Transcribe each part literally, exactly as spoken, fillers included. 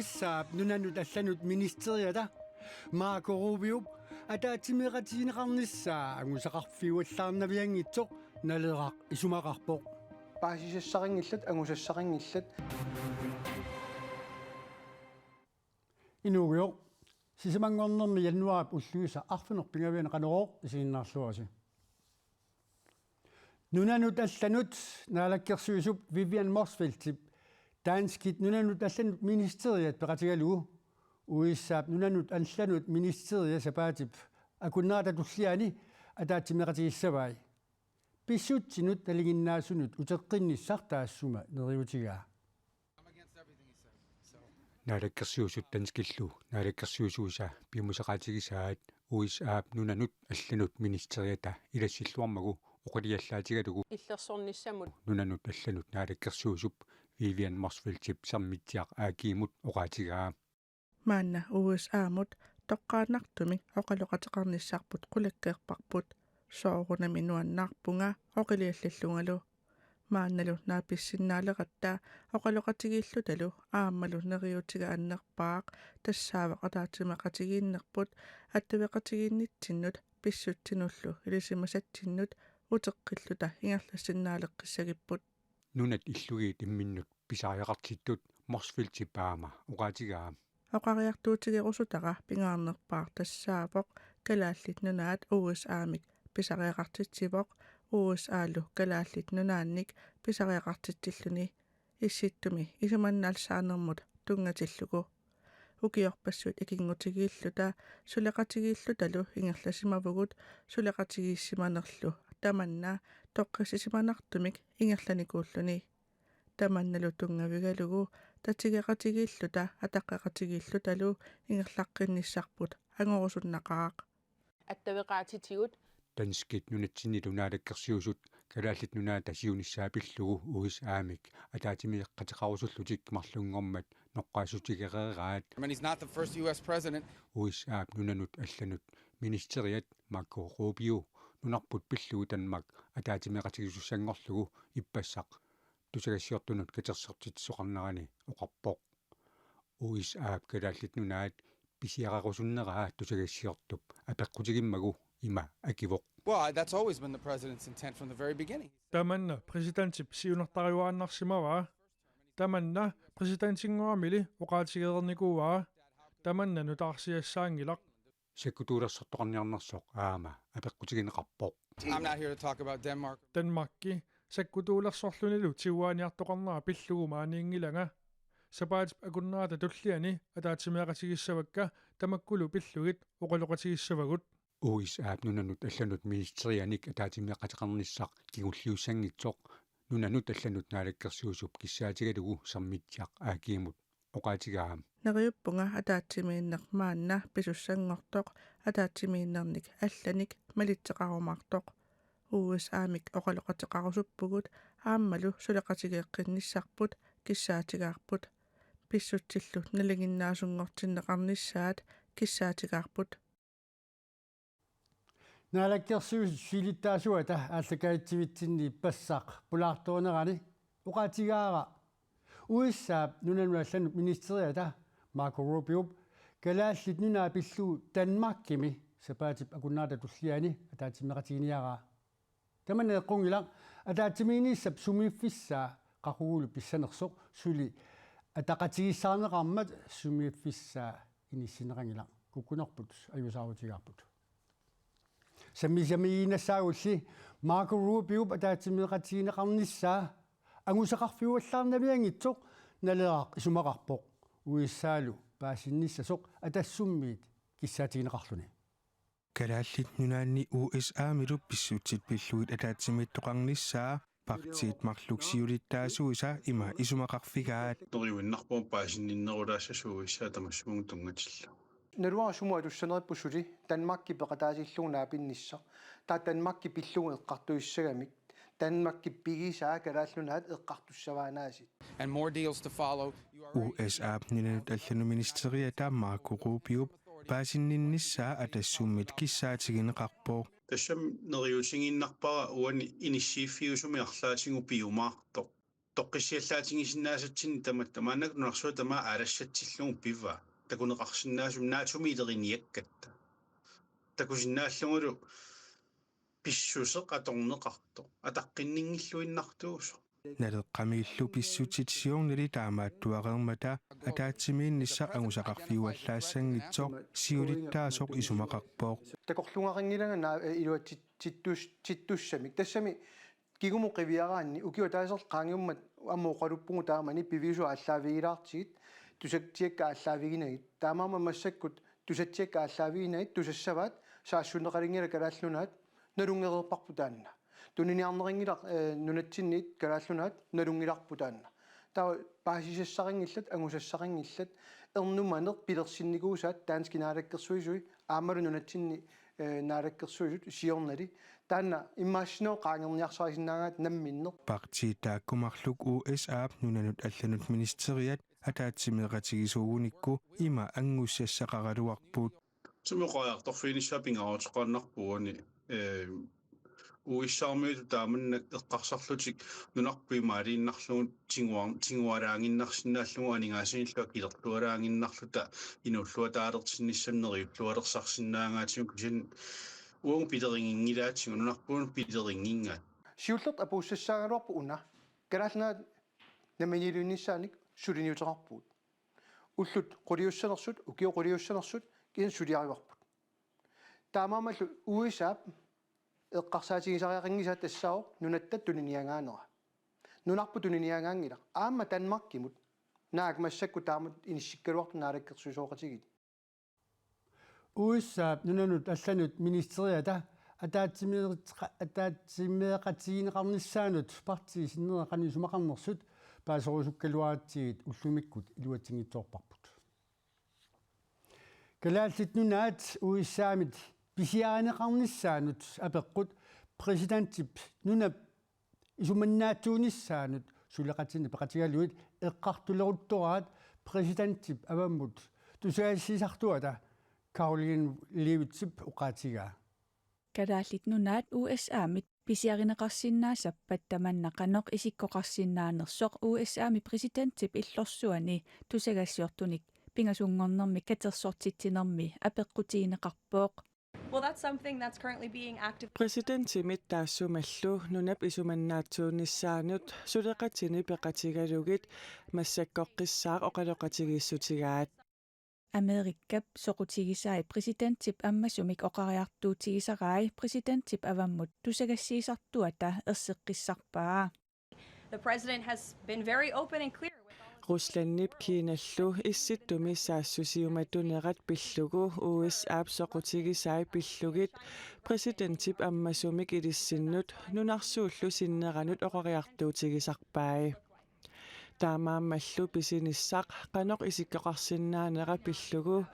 Saap nunanut allanut ministeriata Marco Rubiop ataatsimeeqatigineqarnissaa angusaqarfiuallaarnavianngitsoq Naleraq isumaqarpoq. Paasisassaqanngillat, angusassaqanngillat. Inuugujoq, sisamanngornermi januaarip ulluisa arfineq-pingaviani Qanorooq isiginnaarluarisi. Nunanut allanut naalakkersuisup Vivian Motzfeldtip danskit nunanut allanut ministeriat peqatigalugu U S A-p nunanut allanut ministeria sapaatip akunnerata tulliani ataatsimeeqatigissavai. Pissutsinut nalinginnaasunut uteqqinnissaq taassuma neriuutigaa. Naalakkersuisut danskillu naalakkersuisuisa piumasaqaatigisaat U S A-p nunanut allanut ministeriata ilassilluarmagu oqiliallaatigalugu illersornissamut nunanut allanut naalakkersuisup Vivian Motzfeldtip Sermitsiaq A G-mut oqaatigaa. Maanna U S A-mut toqqaannartumik oqaloqateqarnissarput qulakkeerparput, soorunami nuannaarpunga oqiliallallungalu. Maannalu naapissinnaaleratta oqaloqatigiillutalu aammalu neriuutiga annerpaaq tassaavoq ataatsimeeqatigiinnerput attaveqatigiinnitsinnut pissutsinullu ilisimasatsinnut uteqqilluta ingerlassinnaaleqqissagipput. Nunat illugiit imminnut pisariaqartittut Motzfeldtip aamma oqaatigaa. Oqariartuutigerusutara pingaarnerpaaq tassaavoq Kalaallit Nunaat U S A-mik pisariaqartitsivoq, U S A-lu Kalaallit Nunaannik pisariaqartitsilluni, Issittumi isumannaallisaanermut tunngatillugu. Ukiorpassuit ikinngutigiilluta suleqatigiillutalu ingerlasimavugut suleqatigiissimanerlu tamanna toqqissisimanartumik ingerlanikuulluni. Tamannalu tunngavigalugu tatigeqatigiilluta ataqqeqatigiillutalu ingerlaqqinnissarput angorusunnaqaaq. Attaveqaatitigut. Danskit nunatsinnilu naalakkersuisut Kalaallit Nunaata siunissaa pillugu U S A-mik ataatsimeeqateqarusullutik marlunngormat noqqaassutigereeraat. And he's not the first U S president. U S A-p nunanut allanut ministeriat Marco Rubio nunarput pillugu Danmark ataatsimeeqatigisussanngorlugu ippassaq tusagassiortunut katersortitsisoqarnerani oqarpoq. U S A-p Kalaallit Nunaat pisiarerusunneraa tusagassiortup apeqqutigimmagu ima akivoq. Well, that's always been the president's intent from the very beginning. Tamanna præsidentip siunertariuaannarsimavaa. Tamanna præsidentinngormili oqaatigereernikuuaa. Tamanna nutaarsiassaanngilaq. Sakkutuulersortoqarniarnersoq aamma apeqqutigineqarpoq. I'm not here to talk about Denmark. Danmarki sakkutuulersorlunilu tiguaaniartoqarnera pillugu maaniinngilanga. Sapaatip akunnerata tulliani ataatsimeeqatigissavakka tamakkulu pillugit oqaloqatigissavagut. U S A-p nunanut allanut ministerianik ataatsimeeqateqarnissaq kingulliussanngitsoq nunanut allanut naalakkersuisup kissaatigalugu Sermitsiaq A G-mut oqaatigaa. Neriuppunga ataatsimiinneq maanna pisussanngortoq ataatsimiinnernik allanik malitseqarumaartoq. U S A-mik oqaloqateqarusuppugut aammalu suleqatigeeqqinnissarput kissaatigaarput. Pissutsillu nalinginnaasunngortinneqarnissaat kissaatigaarput. Naalakkersuisut siulittaasuata aallakaatitsivitsinni ippassaq pulaartorinerani oqaatigaara U S A-p nunanut allanut ministeriata Marco Rubiop Kalaallit Nunaat pillugu Danmarkimi sapaatip akunnerata tulliani ataatsimeeqatiginiaraa. Tamanna eqqunngilaq ataatsimiinnissap sumiiffissaa qaqugulu pissanersoq suli ataqatigiissaarneqarmat sumiiffissaa inissinneqanngilaq, kukkunerput ajuusaarutigaarput. Sammisamiiginnassaagulli Marco Rubiop ataatsimeeqatigineqarnissaa angusaqarfiuallaarnavianngitsoq Naleraq isumaqarpoq, U S A-lu paasinnissasoq Atassummiit kissaatigineqarluni. Kalaallit Nunaanni U S A-milu pissutsit pillugit ataatsimiittoqarnissaa partiit marluk siulittaasuisa ima isumaqarfigaat. Neriuinnarpoq paasinninnerulaassasoq U S A tamassuugut tunngatillugu. Naluara sumut atussanerippugut suli Danmarki peqataatillugu naapinnissaq. Taava Danmarki pillugu eqqartuissagamik. Danmarkip pigisaa Kalaallit Nunaat eqqartussavaanaasiit. And more deals to follow. U S A-p nunanut allanut ministeriata Marco Rubiop paasinninnissaa Atassummiit kissaatigineqarpoq. Tassami neriuutigiinnarpara uani inissiiffiusumi arlaatigut piumaartoq. Toqqissiallaatigisinnaasatsinnut tamatta maannakkut nunarsuaq tamaat aalassatsillugu pivaa. Takuneqarsinnaasumik naatsumiileriniakkatta. Takusinnaallugulu pissuseq atorneqartoq. Ataqqinninngilluinnartuusoq. Naleqqamiillu pissutsit siornali taamaattuareermata ataatsimiinnissaq angusaqarfiuallaassanngitsoq siulittaasoq isumaqarpoq. Takorluugaqanngilanga naa-, eh, iluatsit-, tittus-, tittussamik. Tassami kingumut qiviaraanni ukiup ataaserlu qaangiummat aamma oqaluppugut taamani piviusut aallaavigilaartigit, tusatsiakka aallaaviginagit. Taamaammat massakkut tusatsiakka aallaaviginagit tusassavaat saassunneqalinngilaq Kalaallit Nunaat, nalunngereerparput taanna. Tuniniarneqanngilaq, eh, nunatsinniit Kalaallit Nunaat, nalunngilarput taanna. Taava paasisassaqanngillat, angusassaqanngillat, ernumaneq pilersinnikuusaat danskit naalakkersuisui aammalu nunatsinni, eh, naalakkersuisut siornali. Taanna imaassinnaavoq qaangerniarsarisinnaagaat namminneq. Partiit taakku marluk U S A-p nunanut allanut ministeriat ataatsimeeqatigiisuugunikku ima angussassaqaraluarput. Sumi oqariartorfiginissaa pingaaruteqaannarpoq uani, eh, U S A-miutut taamannak eqqarsarlutik nunarput imaaliinnarlugu tiguar-, tigualaaginnarsinnaallugu aningaasanillu akilertualaaginnarluta inuulluataalersinnissannut neriullualersarsinnaagaatigut kisianni uagut pileriginngilaatigut nunarput pileriginnginngaat. Siullertut apuussassaagaluarpoq una. Kalaallit Nunaat namminiilivinnissaanik suliniuteqarpugut. Ullut quliussanersut, ukiut quliussanersut, kisianni suliarivarput. Taamaammallu U S A-p eqqarsaatigisariaqanngisaat tassaavoq nunatta tuniniagaanera. Nunarput tuniniagaanngilaq. Aamma Danmarkimut. Naak massakkut taamatut inissikkaluartut naalakkersuisooqatigiit. U S A-p nunanut allanut ministeriata ataatsimeeqa-, ataatsimeeqatigineqarnissaanut partiit sinnera qanoq isumaqarnersut paaserusukkaluaratsigit ullumikkut iluatsinngitsoorparput. Kalaallit Nunaat U S A-mit pisiarineqarnissaanut apeqqut præsidentip nunap isumannaatsuunissaanut suleqatinik peqatigalugit eqqartuleruttoraat præsidentip avammut tusagassiisartuata Karoline Leavitsip oqaatigaa. Kalaallit Nunaat U S A-mit pisiarineqarsinnaassappat tamanna qanoq isikkoqarsinnaanersoq U S A-mi præsidentip illorsuani tusagassiortunik pingasunngornermik katersortitsinermi apeqqutigineqarpoq. Well, that's something that's currently being active. Præsidentimit taassumallu nunap isumannaatsuunissaanut suleqatinik peqatigalugit massakkoqqissaaq oqaloqatigiissutigaat. Amerikap soqutigisai præsidentip ammasumik oqariartuutigisarai præsidentip avammut tusagassiisartuata erseqqissarpaa. The president has been very open and clear with all of Ruslandip Kiinallu Issittumi saassussiumatunerat pillugu U S A-p soqutigisai pillugit præsidentip ammasumik ilissinnut nunarsuullu sinneranut oqariartuutigisarpai. Taamaammallu pisinissaq qanoq isikkoqarsinnaanera pillugu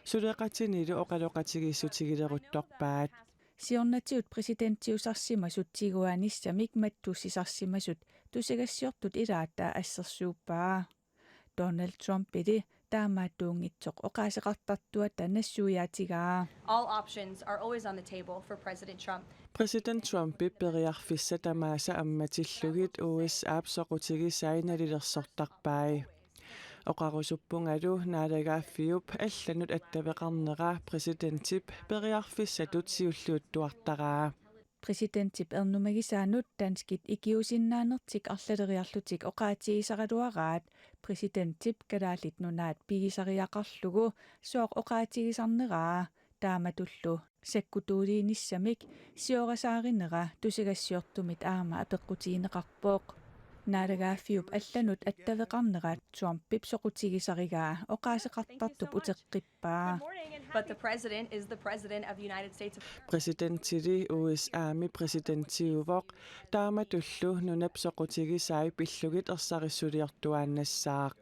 suleqatinilu oqaloqatigiissutigileruttorpaat. Siornatigut præsidentiusarsimasut tiguaanissamik mattussisarsimasut tusagassiortut ilaata assersuuppaa. Donald Trumpili taamaattuunngitsoq oqaaseqartartuata nassuiaatigaa. All options are always on the table for President Trump. Præsident Trumpip periarfissat tamaasa ammatillugit U S A-p soqutigisai nalilersortarpai. Oqarusuppungalu naalagaaffiup allanut attaveqarnera præsidentip periarfissatut siulliuttuartaraa. Præsidentip ernumagisaanut danskit ikiuisinnaanertik arlaleriarlutik oqaatigisaraluaraat præsidentip Kalaallit Nunaat pigisariaqarlugu sooq oqaatigisarneraa taamatullu sakkutuuliinissamik siorasaarinera tusagassiortumit aamma apeqqutigineqarpoq. Naalagaaffiup allanut attaveqarnera Trumpip soqutigisarigaa oqaaseqartartup uteqqippaa. But the president is the president of the United States of America. Præsidentili U S A-mi præsidentiuvoq taamatullu nunap soqutigisai pillugit ersarissuliortuaannassaaq.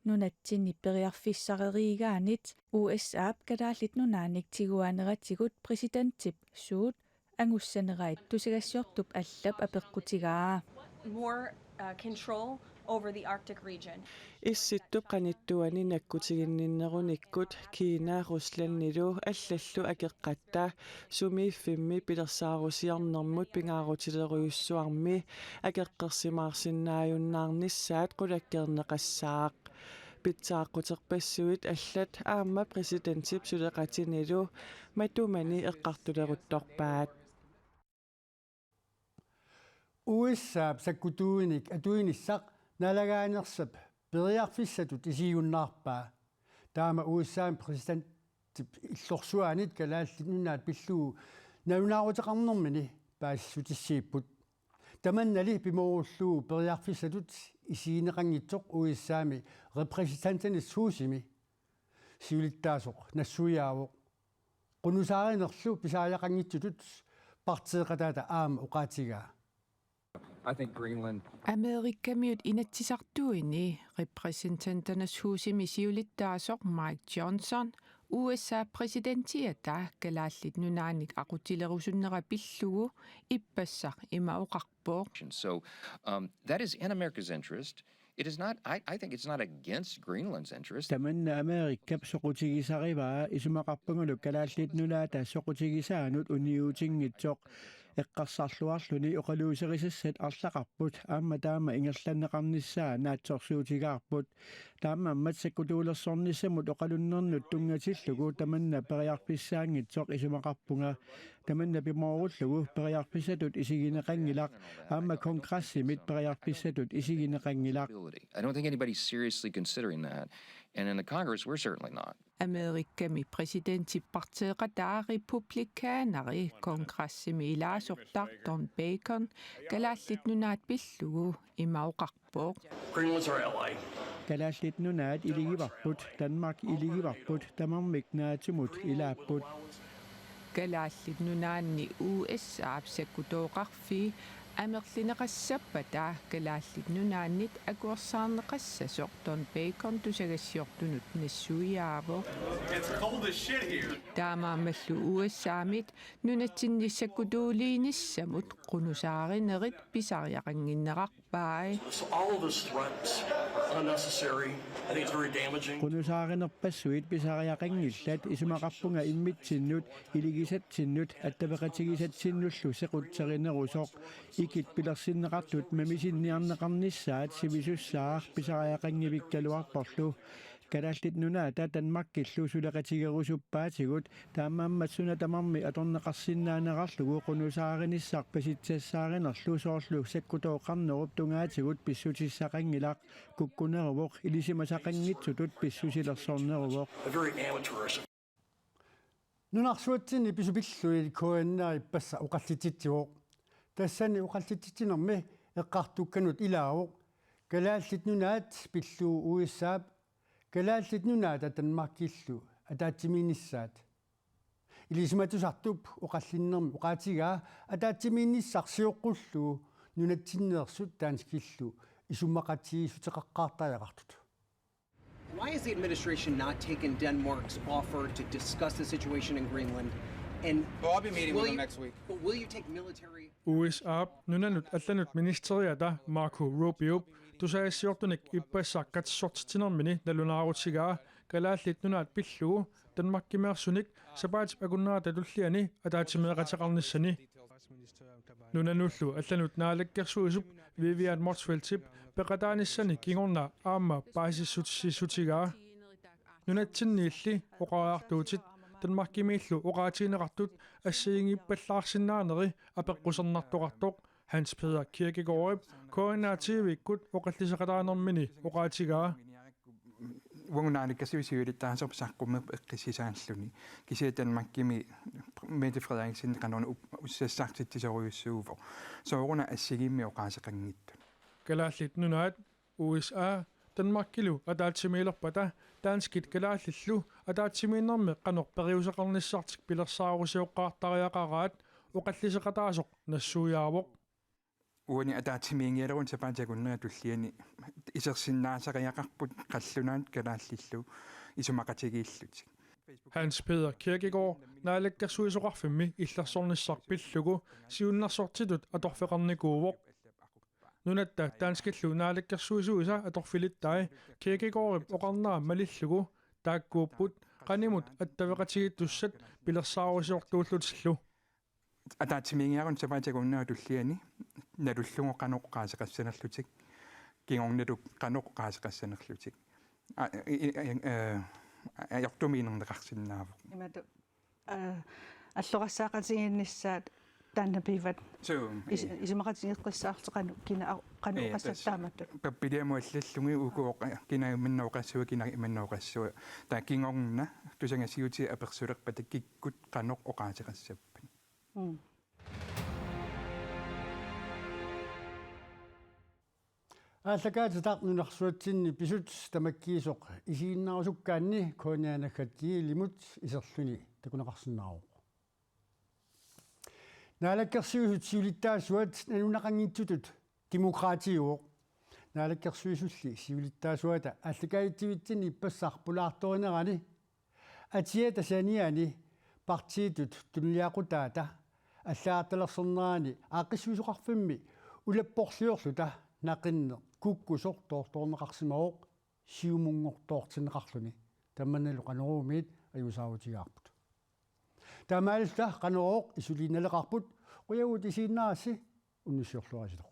Nunatsinni periarfissarereegaanit U S A-p Kalaallit Nunaannik tiguaaneratigut præsidentip suut angussanerait tusagassiortup allap apeqqutigaa. More, uh, control over the Arctic region. Issittup qanittuani nakkutiginninnerunikkut Kina Ruslandilu allallu akeqqatta sumiiffimmi pilersaarusiornermut pingaarutilerujussuarmi akeqqersimaarsinnaajunnaarnissaat qulakkeerneqassaaq. Pitsaaqqutserpassuit allat aamma præsidentip suleqatinilu matumani eqqartuleruttorpaat. U S A-p sakkutuuinik atuinissaq naalagaanersap periarfissatut isigiunnaarpaa. Taama U S A-p præsidentip illorsuaanit Kalaallit Nunaat pillugu nalunaaruteqarnermini paasissutissiipput. Tamannali pimoorullugu periarfissatut isigineqanngitsoq U S A-mi Repræsentanternes Husimi siulittaasoq nassuiaavoq. Qunusaarinerlu pisariaqanngitsutut partiiqataata aamma oqaatigaa. I think Greenland. Amerikamiut Inatsisartuini Repræsentanternes Husimi siulittaasoq Mike Johnson U S A-p præsidentiata Kalaallit Nunaannik aqutsilerusunnera pillugu ippassaq ima oqarpoq. So um, that is in America's interest. It is not, I, I think it's not against Greenland's interest. Tamanna Amerikap soqutigisarivaa, isumaqarpungalu Kalaallit Nunaata soqutigisaanut uniutinngitsoq. Eqqarsarluarluni oqaluuserisassat arlaqarput aamma taama ingerlanneqarnissaa naatsorsuutigaarput. Taamaammat sakkutuulersornissamut oqalunnernut tunngatillugu tamanna periarfissaanngitsoq isumaqarpunga. Tamanna pimoorullugu periarfissatut isigineqanngilaq, aamma kongressimit periarfissatut isigineqanngilaq. I don't think anybody's seriously considering that. And in the Congress, we're certainly not. Amerikami præsidentip partiiqataa republikaaneri kongressimi ilaasortaq Don Bacon Kalaallit Nunaat pillugu ima oqarpoq. Greenland's our ally. Kalaallit Nunaat iligivarput, Danmark iligivarput, tamarmik natsumut ilaapput. Kalaallit Nunaanni U S A-p sakkutooqarfii amerlineqassappata Kalaallit Nunaannit akuersaarneqassasoq Don Bacon tusagassiortunut nassuiaavoq. It's cold as shit here. Taamaammallu U S A-mit nunatsinni sakkutuuliinissamut qunusaarinerit pisariaqannginnerarpai. So all of those threats are unnecessary. I think it's very damaging. Qunusaarinerpassuit pisariaqanngillat, isumaqarpunga immitsinnut, iligisatsinnut, attaveqatigisatsinnullu sequtserinerusoq. Ikit pilersinneqartut mamisinniarneqarnissaat sivisussaaq pisariaqanngivikkaluarporlu. Kalaallit Nunaata Danmarkillu suleqatigerusuppaatigut, taamaammat suna tamarmi atorneqarsinnaanerarlugu qunusaarinissaa pasitsassaarinerlu soorlu sakkutooqarnerup tungaatigut pissutissaqanngilaq, kukkuneruvoq, ilisimasaqanngitsutut pissusilersorneruvoq. A very amateurish. Nunarsuatsinni pisut pillugit K N R ippassaq oqallitsitsivoq. Tassani oqallitsitsinermi eqqartukkanut ilaavoq Kalaallit Nunaat pillugu U S A-p Kalaallit Nunaata Danmarkillu ataatsimiinnissaat. Ilisimatusartup oqallinnermi oqaatigaa ataatsimiinnissaq sioqqullugu nunatsinneersut danskillu isummaqatigiissuteqaqqaartariaqartut. Why has the administration not taken Denmark's offer to discuss the situation in Greenland? And Well, I'll be meeting will with them you, next week. But will you take military? U S A-p nunanut allanut ministeriata Marco Rubiop tusagassiortunik ippassaq katersortitsinermini nalunaarutigaa Kalaallit Nunaat pillugu Danmarkimeersunik sapaatip akunnerata tulliani ataatsimeeqateqarnissani. Nunanullu allanut naalakkersuisup Vivian Motzfeldtip peqataanissani kingorna aamma paasissutissiissutigaa. Nunatsinniilli oqariartuutit Danmarkimiillu oqaatigineqartut assigiinngippallaarsinnaaneri apeqqusernartoqartoq Hans Peder Kirkegaardip K N R T V-kkut oqalliseqataanermini oqaatigaa. Uagut naalakkersuisut siulittaasorput saqqummerpoq eqqissisaalluni. Kisianni Danmarkimi Mette Frederiksen qanoruna up-, ussassaartitsisorujussuuvoq. Sooruna assigiimmik oqaaseqanngitsut. Kalaallit Nunaat, U S A, Danmarkilu ataatsimiilerpata danskit kalaallillu ataatsimiinnermi qanoq periuseqarnissartik pilersaarusioqqaartariaqaraat oqalliseqataasoq nassuiaavoq. Uani ataatsimiinngilagut sapaatip akunnera tulliani isersinnaasariaqarput qallunaat kalaallillu isumaqatigiillutik. Hans Peder Kirkegaard Naalakkersuisoqarfimmi illersornissaq pillugu siunnersortitut atorfeqarnikuuvoq. Nunatta danskillu naalakkersuisuisa atorfilittai Kierkegaardip oqarnera malillugu taakkuupput qanimut attaveqatigiittussat pilersaarusiortuullutillu. Ataatsimiingiarun sapaatip akunnera tulliani nalullugu qanoq oqaaseqassanerlutik, kingornatigut qanoq oqaaseqassanerlutik. A, i, i, i, eh, ajortumiinnerneqarsinnaavoq. Imatut, eh, alloqassaaqatigiinnissaat taanna pivat. Suu, Is-, isumaqatigeqqissaarlutik qanoq kina a-, qanoq Ee, oqassapput tassa. Taamatut. Pappiliamut allallugit uku oqa-, kina imanna oqassava, kina imanna oqassava. Taava kingorna tusagassiuutit apersulerpata kikkut qanoq oqaaseqassappat. Mm. Aallakaatitaq nunarsuatsinni pisut tamakkiisoq isiginnaarusukkaanni K N R-naggat gl-imut iserluni takuneqarsinnaavoq. Naalakkersuisut siulittaasuat nalunaqanngitsutut Demokraatiuvoq. Naalakkersuisulli siulittaasuata aallakaatitsivitsinni ippassaq pulaartorinerani atiata saniani partiitut tunuliaqutaata allagartalersornerani aaqqissuisoqarfimmi ulapporliorluta naqinneq kukkusoq toortoorneqarsimavoq siumunngortoortinneqarluni. Tamannalu Qanoruumiit ajuusaarutigaarput. Taamaalilluta Qanorooq isuliinnaleqarput, qujavugut isiginnaarassi, unnussiorluarisilu.